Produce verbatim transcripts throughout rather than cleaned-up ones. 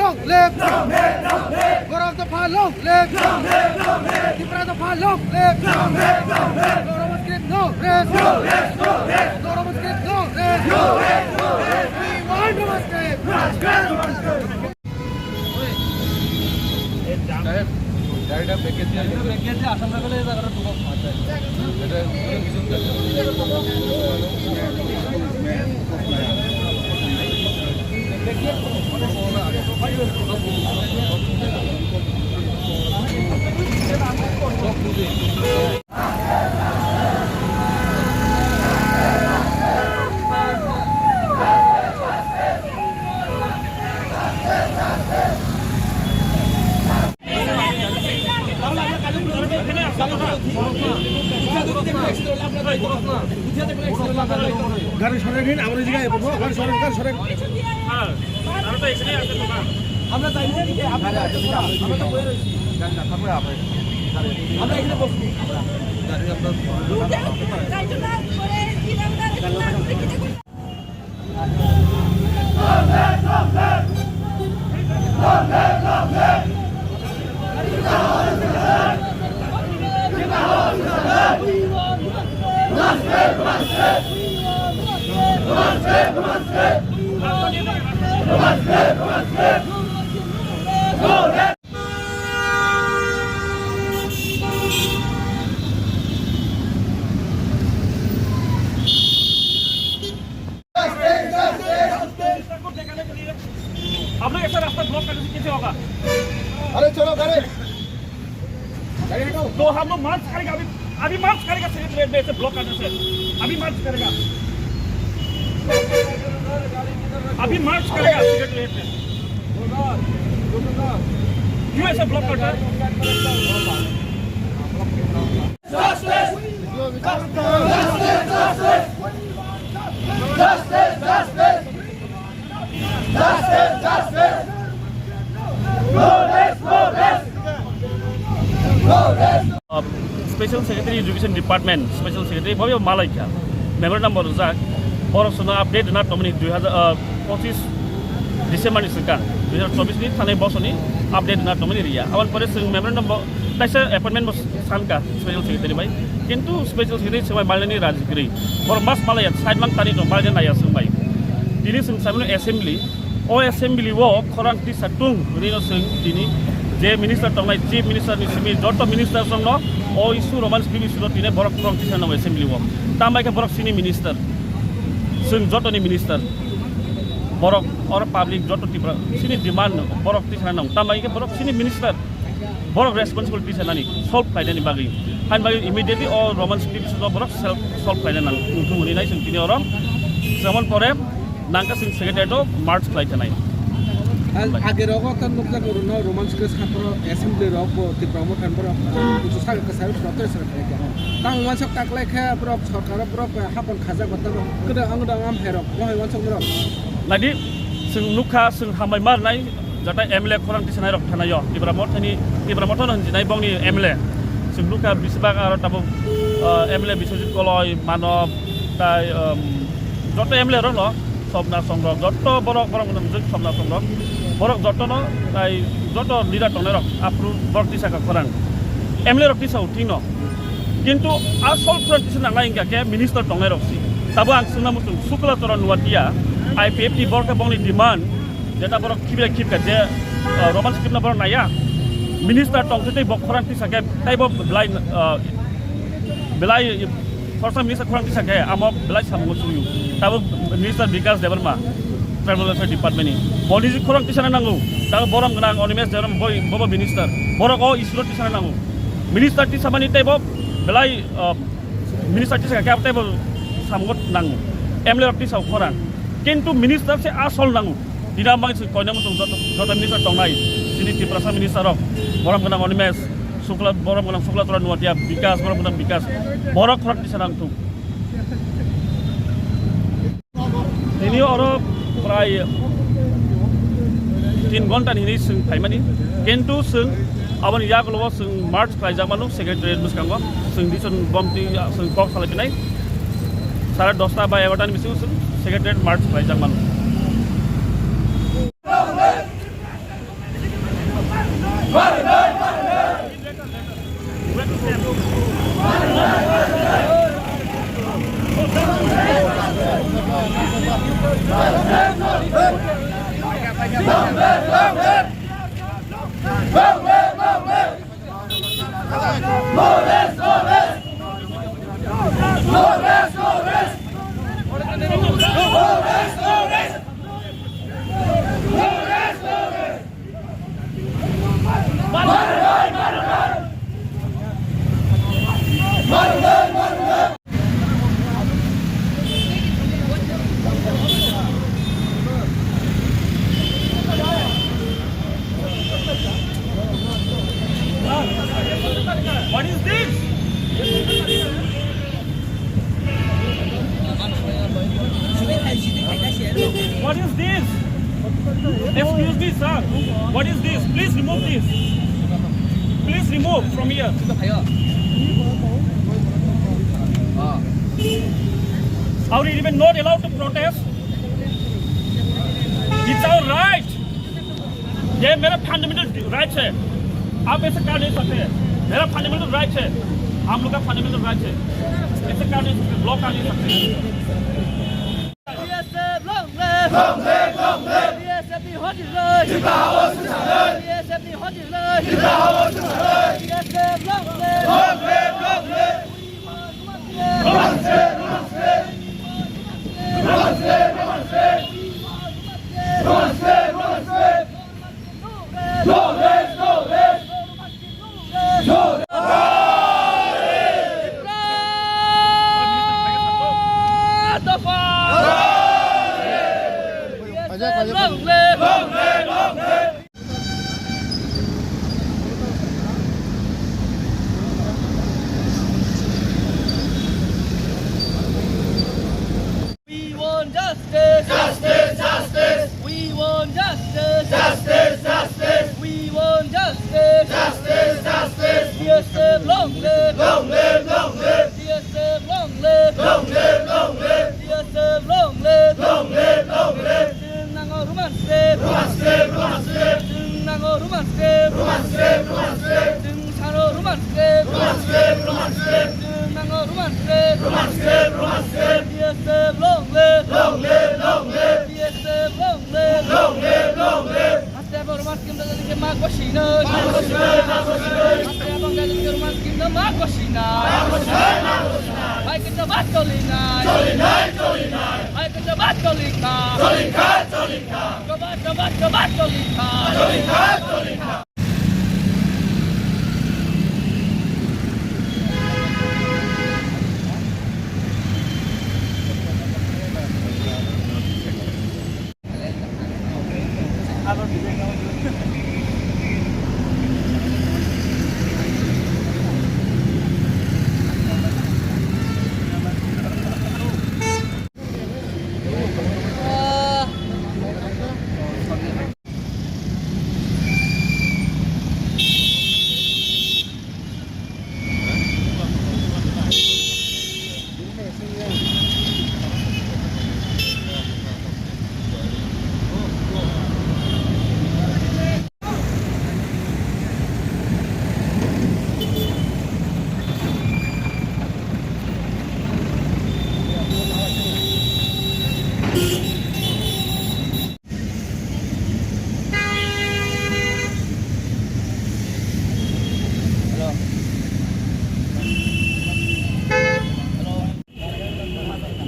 Long live! Borok Dopha long live! Tipra Dopha long live! Gautam Script no rest! Gautam Script no rest! We want Gautam Script! গাড়ি সরেন, আমরা জায়গায় বলবো, গাড়ি সরেন, গাড়ি সরেন। আমরা তো এখানে আছি, আমরা তো বয়ে রয়েছি। আমরা এখানে বসবো। आप लोग ऐसा रास्ता ब्लॉक करने से कैसे होगा? अरे चलो, गाड़ी। तो हम लोग मार्च करेगा, अभी, अभी मार्च करेगा सेक्रेटेरिएट में, ऐसे ब्लॉक करने से। अभी मार्च करेगा। अभी मार्च करेगा सेक्रेटेरिएट में। क्यों ऐसे ब्लॉक करता है? Special Secretary Education Department, Special Secretary bhabe malai kha. Memorandum bo rijak. Borok sono update rwna tongmani dui hazar, ah, pochis December ni swkang, dui hazar chobbish ni thanai bosoni update rwna tongmani riya. Aboni pore chwng memorandum bo kaisa appointment bo sankha Special Secretary bai. Kintu Special Secretary swngbai malnani raji kwrwi. Borok mas malaya side mang tani tong malnani naya swngbai. Tini swng saimano assembly. O assembly o khorang tisa tung rino swng tini je minister tongnai, chief minister ni simi joto minister songno o issue Roman script issue no tini borok khorang tisa nango assembly o. Tambai khe borok sini minister. Swng joto ni minister. Borok or public joto Tripura sini demand borok tisa nango. Tambai khe borok sini minister. Borok responsible tisa nani solve khlainani bagwi. Hain bagwi immediately o Roman script no borok self solve khlaina nang. Wngthung hwnwi nai swng tini oro. Jemon pore nangkha chwng secretariat o march khlai thanai. Ag-, age rogo ta nukjak rwno Roman script sakro assembly rok bo Tipra Motha borok kuchu saka kwcharo protest rok khlai kha. Tang uansuk taklai khe borok sorkar o borok hapon khajak ba tamo kwdang ang dang am herok mohai uansuk borok. Nadi chwng nukha chwng hambai marnai jata M L A khorang tisanai rok thanai o Tipra Mothani Tipra Motha no hinjinai bongni M L A. Chwng nukha bisibak aro tabuk, uh, M L A Biswajit Koloi, Manob, tai, um, joto M L A rokno, Somna Songrok, joto borok, borok mwnwi mwnwi Somna Songrok, borok jotono, tai joto leader tongnairok, aphuru borok tisaka khorang. M L A rok tisao thwino. Kintu a sol khorang tisa nangnai hwnkha khe minister tongnairok si. Tabo ang swngna muchung Sukla Charan Nuatia, I P F T borok khe bongni demand, jeta borok khibya khibka je, uh, Roman script no borok naiya. Minister tongthai tei bok khorang tisa khe taibo belai, uh, belai khoroksa minister khorang tisa khe amo belai samungo suyu. Tabo minister Bikash Debbarma, tribal welfare department ni. Boni je khorang tisa nango. Tabo borom gwnang Animesh Debbarma boi bobo minister. Borok o issue no tisa nango. Minister tisa mani taibo belai, uh, minister tisa khe taibo Samgot nango. M L A rok tisao khorang. Kintu minister se asol nango. Dina bang se koina mutung joto, joto minister tongnai. Sini Tiprasa minister rok. Borom gwnang Animesh Shukla, borom gwnang Shukla Tora Nuatia, Bikas, borom gwnang Bikas. Borok khorang tisa nang thung. Tini oro prai tin ghonta ni hinwi chwng phaimani. Kintu chwng aboni yagulo o chwng march khlaijak mano, secretariat bwskango chwng dison bomti chwng kok salai phinai. Sare dosta ba egarota ni bisingo chwng secretariat march khlaijak mano. What is this? What is this? Excuse me, sir. What is this? Please remove this. Please remove from here. Are you even not allowed to protest? It's our right. ये मेरा fundamental rights है, आप ऐसे कर नहीं सकते। मेरा fundamental rights है, हम लोग का फंडामेंटल राइट्स है, ऐसे कर नहीं सकते, ब्लॉक कर नहीं सकते। B S F long live! Long live, long live! B S F ni hojilai! Jibra hawa susalai! B S F ni hojilai! Jibra hawa susalai! B S F long live! Long live, long live! Roman script, Roman script! Roman script, Roman script! Roman script, Roman script! We want justice! Justice, justice! We want justice! Justice, justice! We want justice! Justice, justice! B S F long live! Long live, long live! B S F long live! Long live, long live! B S F long live! Long live, long live! Chwng nango Roman script! Roman script, Roman script! Chwng nango Roman script! Roman script, Roman script! Chwng sano Roman script! Roman script, Roman script! Chwng nango Roman script! Roman script, Roman script! B S F long live! Long live, long live! B S F long live! Long live, long live! Haste abo Roman script no jani khe ma gosi nai! Ma gosi nai, ma gosi nai! Haste abo jani khe Roman script no ma gosi nai! Ma gosi nai, ma gosi nai! Hai khe to bat choli nai! Choli nai, choli nai! Hai khe to bat choli kha! Choli kha, choli kha! Kaba, kaba, kaba choli kha! Choli kha, choli kha!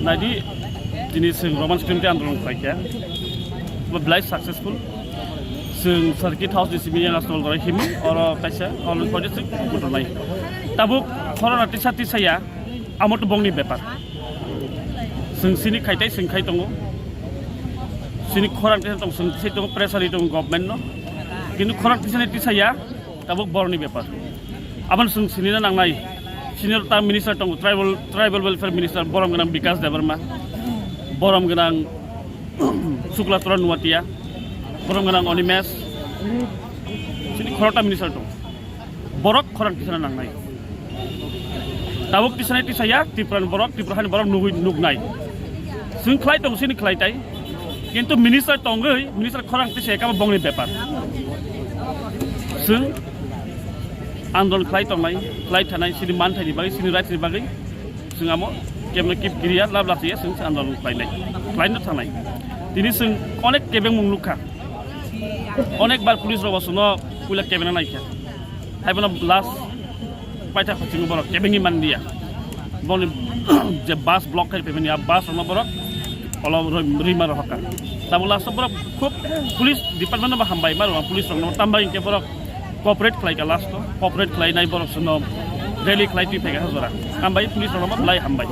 Naidi, tini chwng Roman script tei andolon khlai kha. Bo belai successful. Chwng Circuit House ni simi National Dora himi, oro kaisa, oro koide chwng butonai. Tabuk khorana tisa tisa ya, amo to bongni bepar. Chwng sini khaitai chwng khai tongo. Sini khorang tisa tong, chwng tisa tongo, pressure tongo government no. Kintu khorang tisa ni tisa ya, tabuk boroni bepar. Abon chwng sini na nangnai. Senior ta minister tongo, tribal, tribal welfare minister, borom gwnang Bikas Debbarma, borom gwnang Sukla Toran Nuatia, borom gwnang Onimesh. Sini khorokta minister tongo. Borok khorang tisana nangnai. Tabuk tisanai tisaya, Tripura ni borok, Tripura hani borok nugwi nugnai. Chwng khlai tong sini khlai tai. Kintu minister tongwi, minister khorang tisaya kabo bongni bepar. Chwng andolon khlai tongnai, khlai thanai sini manthai ni bagwi, sini right ni bagwi. Chwng amo kemno kip kiriya, lab lab siya, chwng andolon khlainai, khlaino thangnai. Tini chwng onek kebeng mung nukha. Onek bar police rok bo chwngno puila kebengna naikha. Haibono last paitha khuchungo borok kebengwi manliya. Boni je bus block khai phaimani, a bus rokno borok olo rwi-, rwima rohorkha. Tabuk last o borok khub police department no bo hambai ma rwma, police rokno tambai hinkhe borok cooperate khlaikha last o, cooperate khlainai borok chwngno rally khlai twi phaikha jora. Hambai police rokno bo belai hambai.